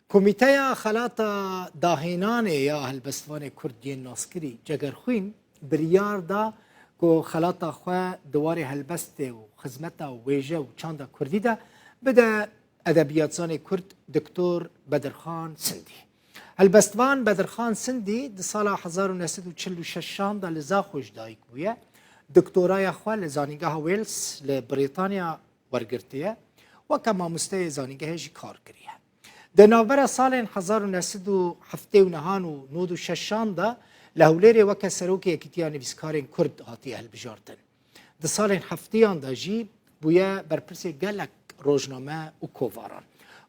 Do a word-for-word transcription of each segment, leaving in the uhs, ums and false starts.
Komîteya Xelata Dahênanê ya Helbestvanê Kurd yên Naskirî, Cegerxwîn, biryar da ku xelata xwe di warê helbestê û xizmeta wêje û çanda kurdî de bide edebiyatzanê kurd Doktor Bedirxan Sindî. Helbestvan Bedirxan Sindî di sala hezar û neh sed û çil û şeşan de li Zaxo ji dayik bûye. Doktoraya xwe li Zanîngeha Wales li Brîtanya wergirtiye, weke mamosteyê zanîngehê jî kar kiriye. Di navbera salên hezar û neh sed û heftê û nehan û nod û şeşan de li Hewlêrê weke serokê Yekîtiya Nivîskarên Kurd hatiye hilbijartin. Di salên heftiyan de jî bûye berpirsê gelek rojname û kovaran.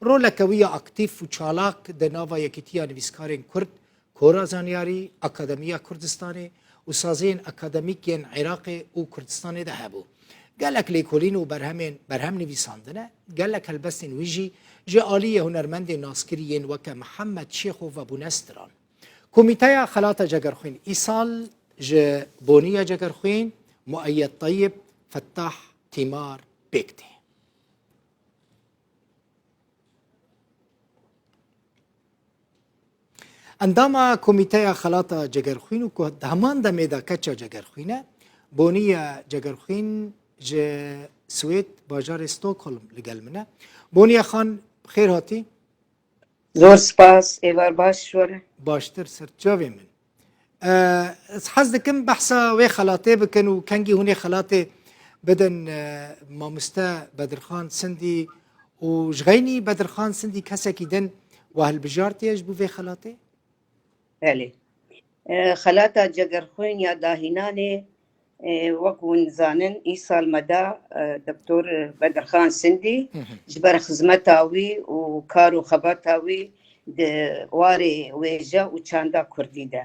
Roleke wî ya aktîf û çalak di nava Yekîtiya Nivîskarên Kurd, Kora Zanyarî, Akademiya Kurdistanê û saziyên akademîk yên Iraqê û Kurdistanê de hebû. Gelek lêkolîn û berhemên berhem nivîsandine, gelek helbestên wî jî ji aliyê hunermendên naskirî yên weke Mihemed Şêxo vebûne stiran. Komîteya Xelata Cegerxwîn îsal ji Boniya Cegerxwîn, Mueyyed Teyib, Fettah, Tîmar pêk tê. Endama Komîteya Xelata Cegerxwîn û ku di heman demê de keça Cegerxwîn e, Boniya Cegerxwîn ji Swêd, bajarê Stockholm li gel min e. Boniya Xan, bi xêr hatî. Zor spas, êvar baş ji we re. Baştir, ser çavê min. E, ez hez dikim behsa wê xelatê bikin û kengî hûn ê xelatê bidin, e, mamoste Bedirxan Sindî û ji xeynî Bedirxan Sindî kesekî din we hilbijartiye ji bo vê xelatê? Belê. E, Xelata Cegerxwîn ya Dahînanê, e, wek hûn dizanin, îsal me da, e, Doktor Bedirxan Sindî Hı hı. ji ber xizmeta wî û kar û xebata wî di warê wêje û çanda kurdî de.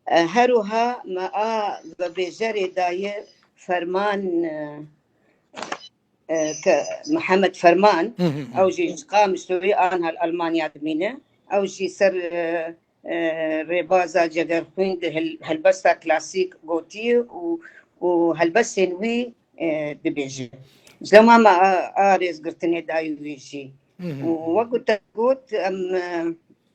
E, her wiha me a vebêjerê daye ferman, e, e, ke Mihemed Ferman, Hı hı hı. ew jî ji Qamişloyê an hel Almanya dimîne. Ew jî ser, e, e, rêbaza Cegerxwîn di hel-, helbesta klasîk gotiye û, û helbestên wî, e, dibêje. Ji dema me a, a rêzgirtinê dayî wî jî. Hı hı Û hı. wek ku te got, em, e,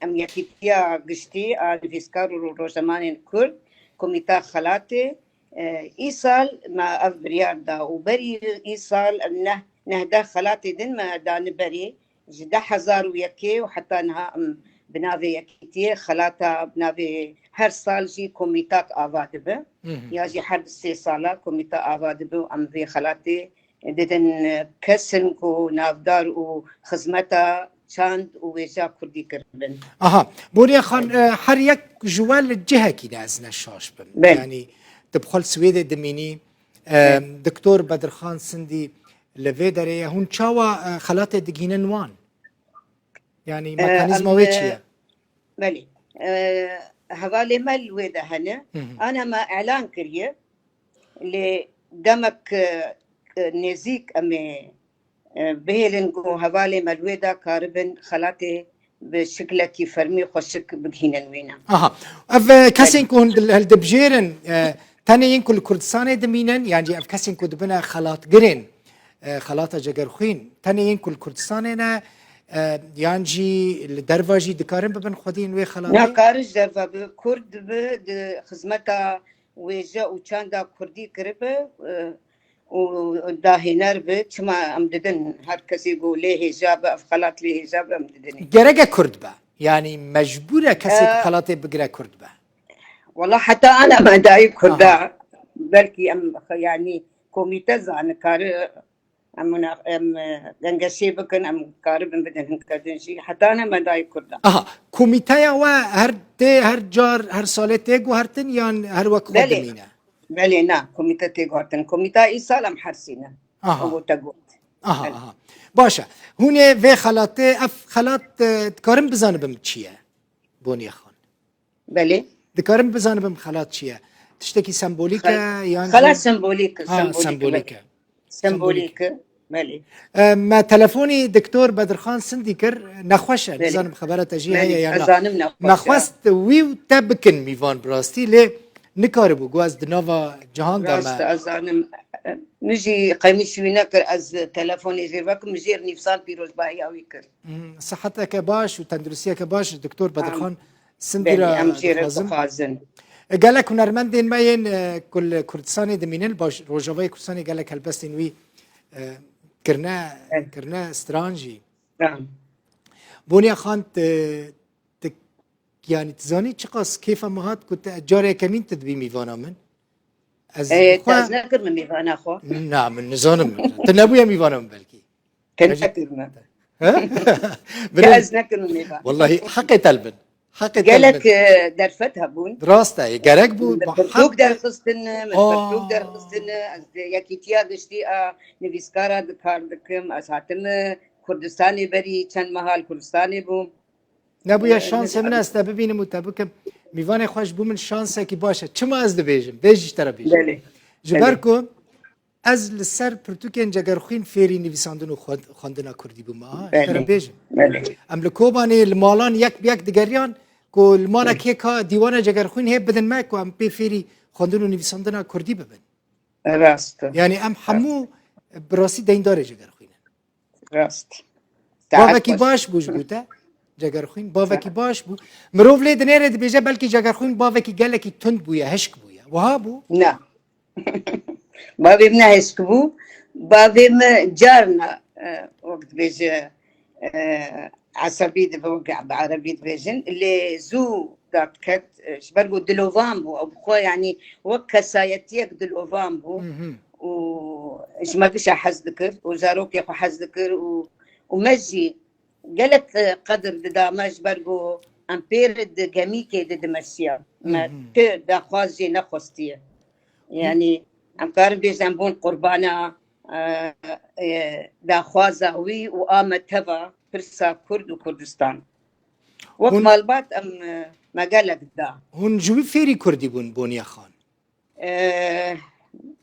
em yekîtiya giştî a nivîskar û rojnamevanên Kurd, Komîta Xelatê, E, îsal me ev biryar da û berî îsal em neh, neh deh xelatê din me dane berê, ji du hezar û yekê û heta niha em bi navê yekîtiyê xelata bi navê her sal jî komîtak ava dibe. Hı hı. Ya jî her du sê sala komîta ava dibe û em vê xelatê didin, e, kesin ku navdar û xizmeta çand û wêja kurdî kiribin. Aha, Boniya Xan, e, her yek ji we li cihekî de ez ne şaş bim. Belê. Yanî tu bi xwe li Swêdê dimînî, e, Belê. Doktor Bedirxan Sindî li vê derê ye. Hûn çawa, e, xelatê digihînin wan? Yanî E, mekanîzma em, wê çi e, ye? Belê. E, hevalê me li wê de hene. Hı hı. Ana me elan kiriye. Lê demek, e, e, nêzîk em ê, e, bihêlin ku hevalê me li wê de karibin xelatê bi şiklekî fermî xweşik bigihînin wîne. Aha. Ev, e, kesên Belê. ku hûn dil-, hildibijêrin, e, tenê yên ku li Kurdistanê dimînin, yan jî ev kesên ku dibine xelatgirên, e, xelata Cegerxwîn, tenê yên ku li Kurdistanê ne, e, yan jî li derva jî dikarin bibin xwediyên wê xelatê? Na, karin ji derva bi, Kurd bi, di xizmeta wêje û çanda kurdî kiribe, e, û dahêner be, çima em didin, her kesê ku lê hêja be, ev xelat lê hêja be, em didinê. Gereke Kurd be. Yanî mecbûr e kesê ku E, xelatê bigire Kurd be. Wela heta ana me dayî Kurda. Aha. Belkî em, yanî komîte zane, kare em, em, e, gengeşê bikin, em karibin bidin hinke din jî. Heta ana me dayî Kurda. Aha, komîteya we her tê, her car, her salê tê guhertin yan her wek xwe Belê. dimîne? Belê, na, komîte tê guhertin. Komîta îsal em hersî ne. Aha. Ew te got. Aha, Belê. aha. Baş e. Hûn ê vê xelatê, ev xelat, e, dikarim bizanibim çi ye? Boniye Xan. Belê. Dikarim bizanibim xelat çi ye? Tiştekî sembolîk e Xel-, yan xelat jî sembolîk e, Ha, sembolîk e, sembolîk belê. e. Sembolîk e, belê. E, me telefonî Doktor Bedirxan Sindî kir, nexweş e, Belê. nizanim xebera te jî Belê, heye yan ez na. zanim nexweş e. Me xwest wî û te bikin mîvan bi rastî, lê nikaribû, got ez di nava cihan de me. Rast e, ez zanim. Min jî qemîş wî nekir, ez telefonê jê vekim, min jê nivîsand pîrozbahiya wî kir. Hmm, siheteke baş û tenduristiyeke baş, Doktor Bedirxan Sindî ra dixwazim. E, gelek hunermendên me yên, e, ku li Kurdistanê dimînin, baş, Rojavayê Kurdistanê gelek helbestên wî, e, kirine, kirine stran jî. Boniya Xan, tu, tu, yanî tu zanî çiqas kêfa min hat ku tu carê yekemîn tu dibî mîvana min. Ez, e, xwe... Ez nekirme mîvana xwe. Na, min nizanim. Tu nebûye mîvana min belkî. Te nekirme. He? Bilin. Ez nekirme mîvana. Wallahî heqê te li bin. Heqê te li bin. Gelek, e, derfet hebûn. Rast e, gerek bû. Min pirtûk derxistin, min pirtûk derxistin. Ez yekîtiya giştî a nivîskara di kar dikim. Ez hatim, e, Kurdistanê berî çend meha li Kurdistanê bûm. Nebûye şansê min ez te bibînim û te bikim mîvanê xwe, ji bo min şansekî baş e. Çima ez dibêjim? Vê jî ji te re bêjim. Belê. Ji ber ku ez li ser pirtûkên Cegerxwîn fêrî nivîsandin û xwend-, xwendina kurdî bûme. Ha, ji te re bêjim. Belê. Em li Kobanê li malan yek bi yek digeriyan ku li mala kê ka dîwana Cegerxwîn hê bidin me ku em pê fêrî xwendin û nivîsandina kurdî bibin. Rast e. Yanî em hemû bi rastî deyndarê Cegerxwîn in. Rast. Bavekî baş bû ji bo te, Cegerxwîn. Bavekî baş bû. Mirov lê dinêre dibêje belkî Cegerxwîn bavekî gelekî tund bûye, hişk bûye. Wiha bû? Na. Bavê min ne hişk bû. Bavê min carna, e, wek dibêje, e, esebî dibe, wek bi erebî dibêjin. Lê zû derdiket, e, ji ber ku dilovan bû. Ew bi xwe, yanî wek kesayetiyek dilovan bû. Hı hı. Û ji me gişa hez dikir û zarokê xwe hez dikir û, û me jî gelek, e, qedir dida me, ji ber ku em pê re di gemîkê de dimeşiyan. Me, hı hı, tu daxwaz jê nexwestiye. Yanî em karin bêjin em bûn qurbana, e, e, daxwaza wî û a me teva pirsa Kurd û Kurdistan. Wek malbat em, e, me gelek da. Hûn ji wî fêrî kurdî bûn, Boniye Xan? E,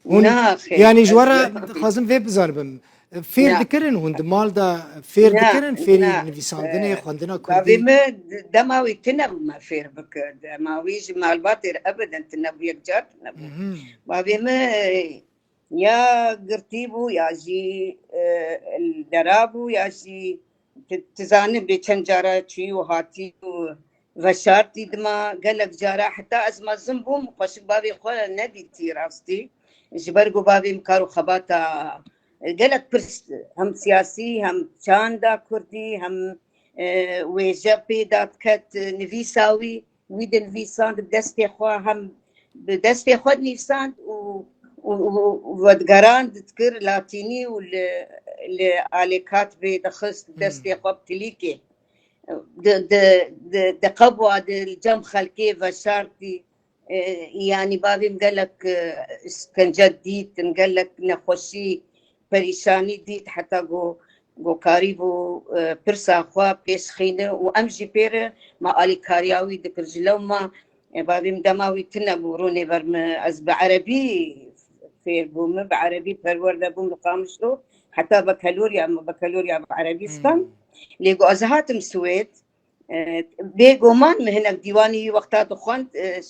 hûn, na, xêr, yanî ji we re dixwazim vê bizanibim. Fêr dikirin hûn di mal de, fêr dikirin, fêrî nivîsandinê, xwendina kurdî? Bavê min dema wî tune bû me fêr bikir. Dema wî ji malbatê re ebeden tune bû, yek car tune bû. Mhm. Bavê min ya girtî bû, ya jî, e, li dera bû, ya jî ti, ti zanî bê çend cara çûyî û hatî û veşartî dima gelek cara, heta ez mezin bûm, xweşik bavê xwe nedîtî rastî. Ji ber ku bavê min kar û xebata gelek pirs, hem siyasî, hem çanda kurdî, hem, e, wêje pê dadiket, nivîsa wî, wî dinivîsand bi destê xwe, hem bi destê xwe dinivîsand û, û, û, û vedigerand dikir latînî û li, li alêkat bê dixist bi destê xwe bi tilîkê. Di, di, di, diqebwa di cem xelkê veşartî, e, yanî bavê min gelek, e, îşkence dîtin, gelek nexweşî, perîşanî dît, heta ku, ku karîbû, e, pirsa xwe pêşxîne û em jî pê re me alîkariya wî dikir. Ji lewma, e, bavê min dema wî tune bû, rûnê ber min, ez bi erebî fêr bûme, bi erebî perwerde bûm li Qamişlo, heta bekeloriya min, bekeloriya bi erebî stan. Hmm. Lê ku ez hatim Swêd, e, bêguman min hinek dîwanî wî wexta dixwend, e,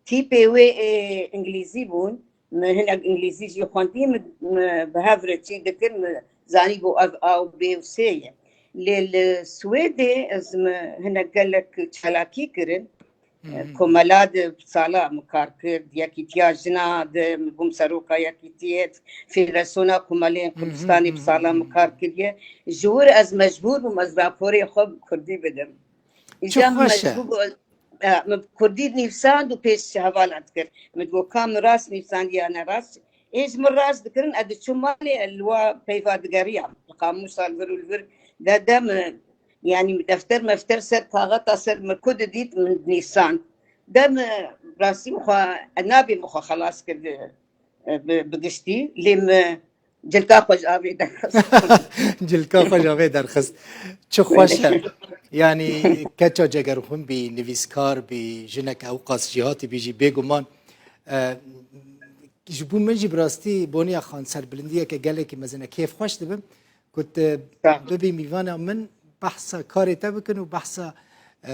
tîpê wê ê îngilîzî bûn. Min hinek îngilîzî jî xwendî, min, min bi hev re çî dikir, min zanîbû ev A û B û C ye. Lê li Swêdê ez, min hinek gelek çalakî kirin. Hı hı. Komela di sala min kar kir, Yekîtiya Jina de min bûm seroka Yekîtiyê, Federasyona Komelên Kurdistanê bi sala min kar kiriye. Ji wir ez mecbûr bûm ez raporê xwe bi kurdî bidim. Îja min mecbûr bû, e, min bi kurdî nivîsand û pêş hevala dikir. Min digot, ka min rast nivîsandiye ya ne rast. Ê ji min rast dikirin, ez diçûm malê, ez li wa peyva digeriyam. Li qamûsa li vir û li vir de, de min, yanî min defter mefter ser kaxeta ser min ku didît, min dinîsand. De min rastî min xwe, ez nabê min xwe xelas kir, e, bi, bi giştî. Lê min cilka xwe ji avê derxist. Cilka xwe ji avê derxist. Çi xweş e. Yanî keça Cegerxwîn bî, nivîskar bî, jinek ewqas jîhatî bî jî bêguman, e, ji bo min jî bi rastî Boniya Xan serbilindiyeke gelekî mezin e. Kêfxweş dibim ku tu bibî mîvana min, behsa karê te bikin û behsa, e,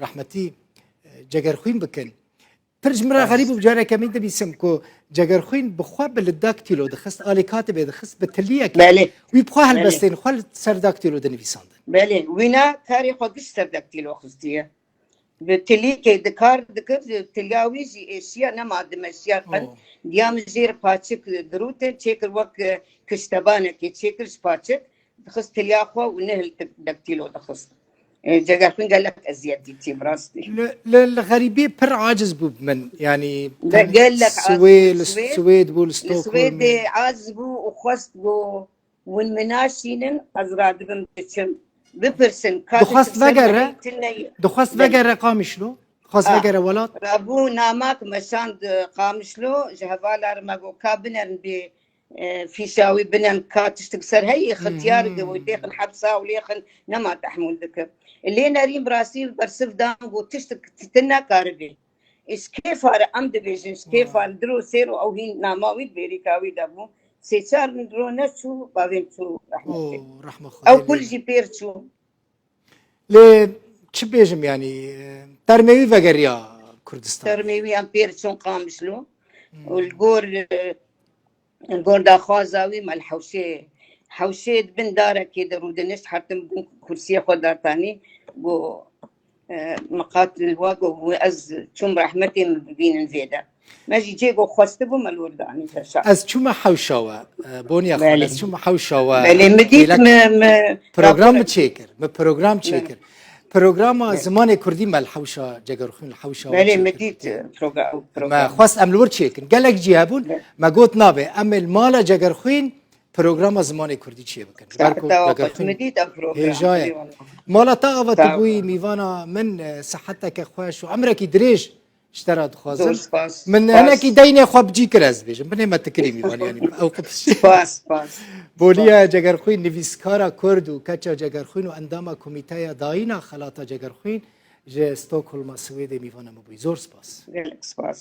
rehmetî, e, Cegerxwîn bikin. Pir ji min re xerîb û bi careke min dibîsim ku Cegerxwîn bi xwe bi li daktîlo dixist, alîkatibê dixist, bi tiliyekê. Belê. Wî bi xwe helbestên xwe li ser daktîlo dinivîsandin. Belê. Wîna karê xwe giş ser daktîlo xistiye. Bi tilîkê di kar dikir, tiliya wî jî êşiya nema dimeşiya qin. Oh. Diya min jêr paçik dirûtin, çêkir wek, e, kiştebanekê, çêkir ji paçik, dixist tiliya xwe û nihil daktîlo dixist. E, Cegerxwîn gelek eziyet dîtî bi rastî. Li, li, li xerîbî pir aciz bû bi min. Yanî Be-, gelek aciz Swê-, bû li Swêd. Swêd bû, li Li Stockholm. Swêdê aciz bû û xwest bû. Hûn min naşînin, ez radibim diçim. Bipirsin, ka Dixwest diçim ser vegere, mehê tune ye. Dixwest Belê. Vegere Qamişlo? Dixwest Ah. Vegere welat? Rabû namak meşand, e, Qamişlo, ji hevala re me got, ka binerin bê, e, fîşa wî binen, ka tiştik ser heyî, Hmm, xityar hmm. Di wê têxin hepsa û lêxin nema tehmûl dikim. Lê nerîn bi rastî bersiv dan got, tiştik tu nekaribê. Ji kêfa re em dibêjin, ji kêfa Wow. Diro sêr û ew hîn nama wî di bêrîka wî de bû. Sê çar rû neçû, bavê min çû rehmetê. Oh, rehme Xwedê Ew kul lê jî pêr çû. Lê çi bêjim, yanî, e, termê wî vegeriya Kurdistan. Termê wî em pêr çûn Qamişlo. Hmm. Û li gor, e, Li gor daxwaza wî me li hewşê, hewşê di bin darekê de rûdinişt, hertim bûn kursiyê xwe dartanî, got, e, miqatil wa got, ez çûm rehmetê min bibînin vê de. Me jî cê got xwestibû me li wir danî te şa. Ez çûme hewşa we, e, Boniya xwe, Belê. Ez çûme hewşa we. Belê, min dît, Hêlek mi, mi program rapor mi çêkir, mi program Belê. Çêkir. Programa Belê. Zimanê Kurdî me li hewşa Cegerxwîn, li hewşa we Belê, çêkir. Mi dît, e, progra-, Me program. Xwest em li wir çêkin. Gelek cî hebûn, Belê. Me got nabe. Em ê li mala Cegerxwîn programa zimanê Kurdî çêbikin. Ji ber ku Saeta Cegerxwîn mi dît ev program. Hêja ye. Eyvallah. Mala te ava tu bûyî mîvana min, e, siheteke xweş û emrekî dirêj ji te re dixwazim. Zor spas. Min Spas. Hinekî deynê xwe bi cî kir ez dibêjim. Binê me tikirî mîvan yanî. Ew qitiş. Spas, spas. Boliya Spas. Cegerxwîn, nivîskara Kurd û keça Cegerxwîn û endama Komîteya Dayîna Xelata Cegerxwîn ji Stockholma Swêdê mîvana min bûyî. Zor spas. Gelek spas.